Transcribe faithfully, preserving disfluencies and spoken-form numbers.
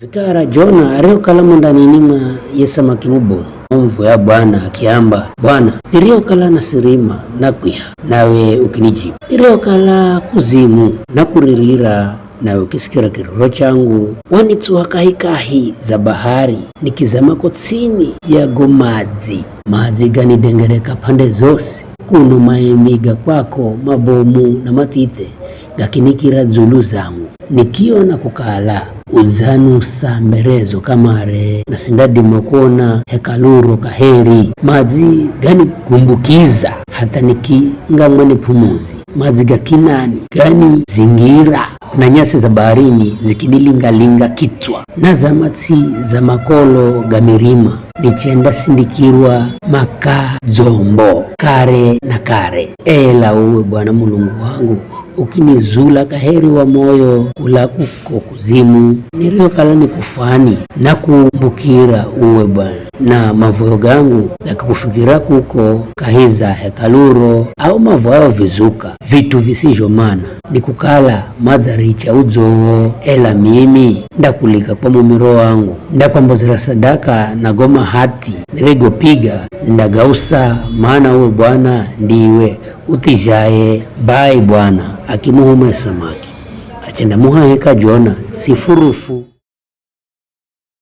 Vikara Jona arihokala mundanini mwa ye samaki mubomu, wamuvoya Bwana akiamba, Bwana, nirihokala nasirima, nakwiha, nawe ukinijibu. Nirihokala kuzimu, nakuririra, nawe ukisikira kiriro changu. Wanitsuha kahikahi za bahari, nikizama ko ts'ini ya go madzi. Madzi ganidengereka p'ande zosi, kuno maimbi ga kwako mabomu na mathithe gakinikira dzulu zangu. Nikiona kukala udzanusa mberezo kamare, na sindadima kuona hekaluro kaheri. Madzi ganigumbukiza hatha nikingamwa ni p'umuzi. Madzi ga kinani ganizingira, na nyasi za baharini zikinilingalinga kitswa. Nazama ts'i za makolo ga mirima, nichendasindikirwa maka dzombo kare na kare. Ela uwe Bwana Mulungu wangu, ukinizula kaheri wa moyo kula kuko kuzimu, nirihokala ni kufwani, nakumbukira uwe Bwana, na mavoyo gangu gakikufikira kuko kahi za hekaluro, au mavoyo vizuka vit'u visizho mana. Ni kukala madzaricha udzowo, ela mimi ndakulika kwa mumiro wangu, ndakwambozera sadaka na go mahathi nirigopiga, nindagausa, mana uwe Bwana ndiwe uthizhaye. Bai Bwana akimuhuma ye samaki, achendamuhahika Jona ts'i furufu.